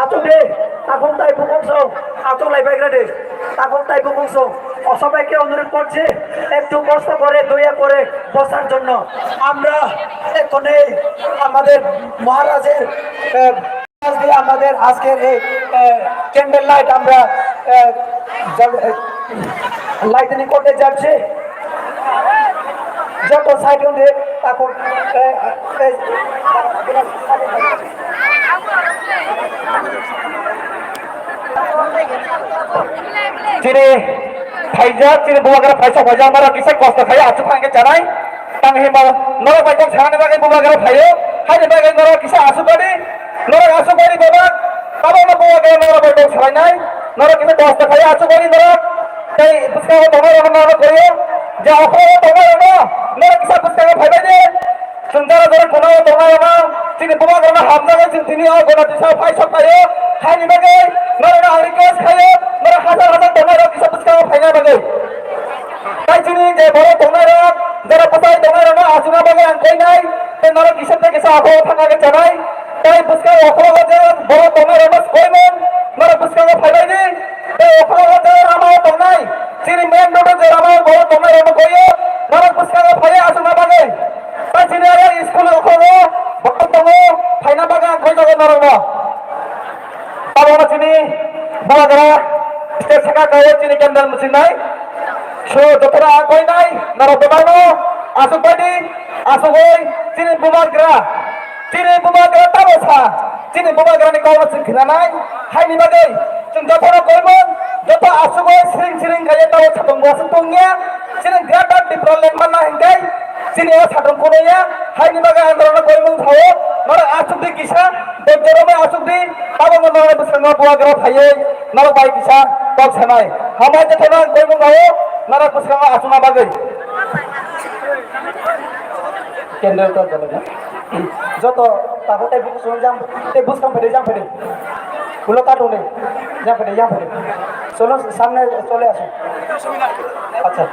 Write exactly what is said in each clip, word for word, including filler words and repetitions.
আচুক রে, তখন তাই বুকুংসো, আচুক লাই বাইক রে, তখন তাই বুকুংসো, অসবাইকে অনুরোধ করছে, একটু কষ্ট করে, দয়া করে বসার জন্য। আমরা এখানে আমাদের মহারাজের, আহ, আজকে আমাদের আজকের এই, আহ, ক্যান্ডেল লাইট আমরা, আহ, জ্বাল-, আহ, লাইটিং করতে যাচ্ছে। যত সাইড হলে তখন, আহ, আহ, Chini phaijak, chini bubagra phaisa phaijak, norok kisa kosto khai achuk thangkhe chanai. Tang himo norok bai kok sanani bagwi bubagra phaio, haini bagwi norok kisa achuk badi, norok achuk badi baba, tabokno bubagra norok bai kok salainai, norok kisa kosto khai achuk badi norok, tei bwskango tongnai rokno norok koyo, je okhorok tongnai rokno norok kisa bwskango phaibai di. Chwng jara jara khunao tongnai rokno, chini bubagrano hamjakgwi chwng tini o Gonatisa phai sok phaio, haini bagwi norokno ang request khaio, norok hajar hajar tongnai rok kisa bwskango phaina bagwi. Tai chini je borok tongnai rok, jara bwsai tongnai rokno achukna bagwi ang koinai, tei norok kisa tei kisa akhoro thangna khe chanai, tei bwskango okhorok je borok tongnai rokno koimon, norok bwskango phaibai di, tei okhorok je lama o tongnai, chini main road o je lama o borok tongnai rokno koio, norok bwskango phaiwi achukna bagwi. Tai chini aro school rok tongo, borok tongo, phaina bagwi ang koi jago norokno. Tabokno chini bubagra stage saka kaio chini candle mwswknai. So, jotono ang koinai, norok bebakno achuk bai di, achugwi chini bubagra, chini bubagra tamo sa, chini bubagrani kokno chwng khnanai, haini bagwi chwng jotono koimon, joto achugwi siring siring kaiwi tamo satung bo aswk tongya, chini greater Tipraland manna hinkhe, Chini o satung kuno ya, haini bagwi ang norokno koimung sao, norok achuk di kisa, dojjo romwi achuk di, tabokno norok bwskango bubagra phaiwi, norok bai kisa kok sanai. Hambai khe thangna ang koimung sao, norok bwskango achukna bagwi. Candle to jalai na. Joto takhuk tei bukhuk song jang, tei bwskang phede jang phede. Ulo ta tongdi. Yang phede, yang phede. Cholo, samne chole aso. Acha.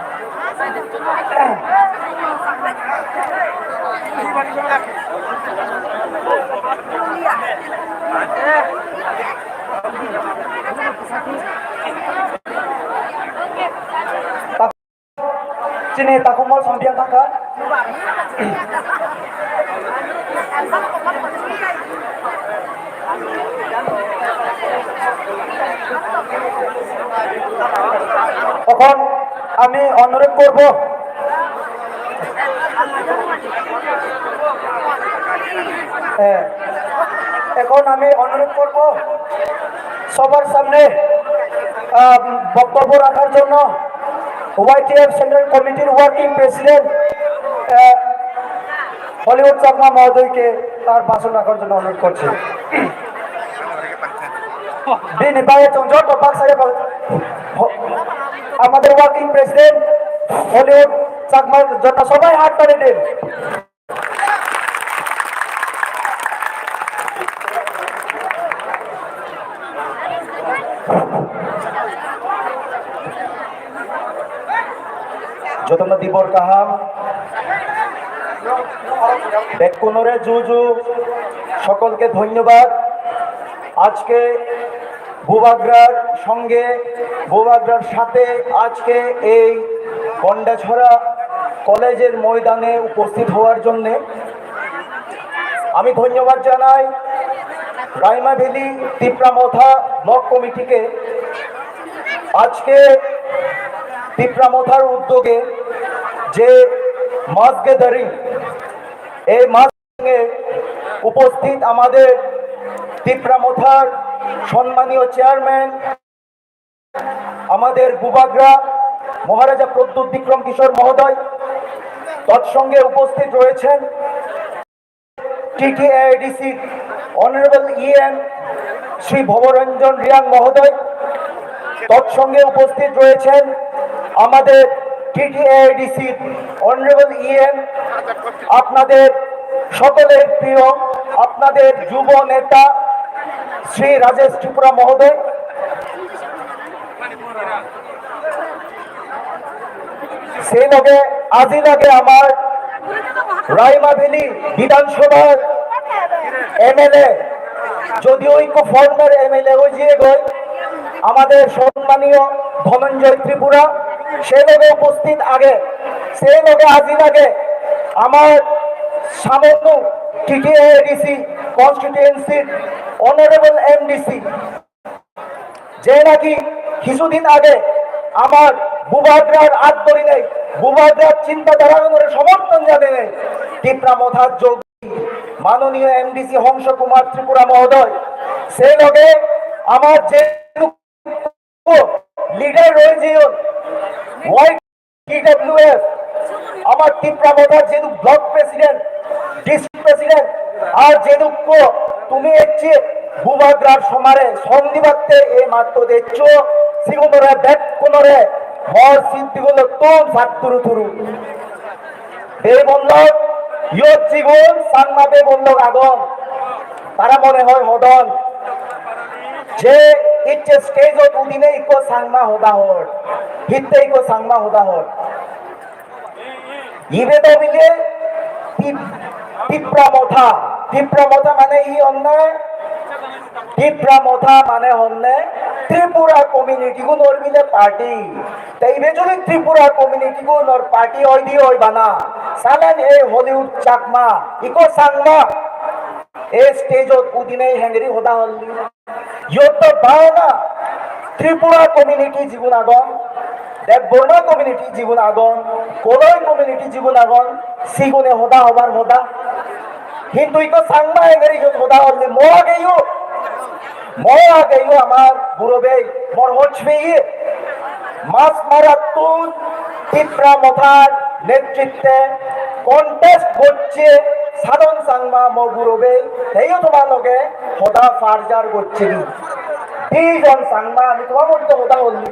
Chini takhuk mol sampiang thangkha. এখন আমি অনুরোধ করব, হ্যাঁ, এখন আমি অনুরোধ করব সবার সামনে, আহ, বক্তব্য রাখার জন্য ওয়াইটিএফ সেন্ট্রাল কমিটির ওয়ার্কিং প্রেসিডেন্ট, আহ, হলিউড চাকমা মহোদয়কে তার ভাষণ রাখার জন্য অনুরোধ করছি। Bini bagwi chwng joto baksa ya ba-, ho-, আমাদের ওয়ার্কিং প্রেসিডেন্ট হলিউড চাকমা জন্য সবাই হাত তালি দিন। Jotono dibor kaham. Bekkunore ju ju, সকলকে ধন্যবাদ। আজকে বুবাগ্রার সঙ্গে, বুবাগ্রার সাথে আজকে এই গন্ডাছড়া কলেজের ময়দানে উপস্থিত হওয়ার জন্যে আমি ধন্যবাদ জানাই রাইমা ভ্যালি তিপ্রা মথা ব্লক কমিটিকে। আজকে তিপ্রা মথার উদ্যোগে যে মাস গ্যাদারিং, এই মাস সঙ্গে উপস্থিত আমাদের তিপ্রা মথার সম্মানীয় চেয়ারম্যান, আমাদের বুবাগ্রা মহারাজা প্রদ্যুৎ বিক্রম কিশোর মহোদয়, তৎসঙ্গে উপস্থিত রয়েছেন টিটিএআইডিসি অনারেবল ইএম শ্রী ভবরঞ্জন রিয়াং মহোদয়, তৎসঙ্গে উপস্থিত রয়েছেন আমাদের টিটিএআইডিসির অনারেবল ইএম, আপনাদের সকলের প্রিয়, আপনাদের যুব নেতা শ্রী রাজেশ ত্রিপুরা মহোদয়। সেই লগে আজি লগে আমার রাইমা ভ্যালি বিধানসভার এমএলএ যদিও ইকো ফর্মার এমএলএ ওই যে গই আমাদের সম্মানীয় ধনঞ্জয় ত্রিপুরা, সে লগে উপস্থিত আগে, সে লগে হাজির আগে আমার সামান্য টিটিএডিসি কনস্টিটিউয়েন্সির অনারেবল এমডিসি, যে নাকি কিছুদিন আগে আমার বুবাগ্রার আত ধরি নেই, বুবাগ্রার চিন্তাধারা সমর্থন জানে নেই, টিপ্রা মথার যোগ মাননীয় এমডিসি হংস কুমার ত্রিপুরা মহোদয়, সেই লগে আমার যে লিডার রয়েছে ওয়াই টিডব্লিউএফ, আমার টিপ্রা মথার যেহেতু ব্লক প্রেসিডেন্ট, ডিস্ট্রিক্ট প্রেসিডেন্ট, আর যেহেতু তুমি এসছে বুবাগ্রার সমারে সন্ধিবাদে এই মাত্র দেখছো, সিগুনরে বেট কোনরে হর সিদ্ধিগুলো তুম সাত তুরু তুরু। Bebonlok, iyot jigun Changma bebonlok agon, tara mone hoi hodon je icche stage-ot udine ikko Changma hoda hor, hitte ikko Changma hoda hor. Ibe do bile Tip-, Tipra Motha, Tipra Motha mane hi honne? Tipra Motha mane honne Tripura community gun or bile party. Tei ibe jodi Tripura community gun or party oi di oi bana, salen ei Hollywood Chakma, iko Changma, ei stage ot udinei hengri hoda holli. Yotto bana Tripura community jigun agon, Debbarma community jigun agon, Koloi community jigun agon, sigune hoda hobar hoda. Hintu iko Changma hengri hoda holli mo ageyo. Mo ageyo amar burobei, mor hojbei, mas marattun Tipra Mothar netritwe contest gocche Sadon Changma mo burobei, teiyo toma loge hoda farjar gocche. Dijon Changma ami toma moddhe hoda holli.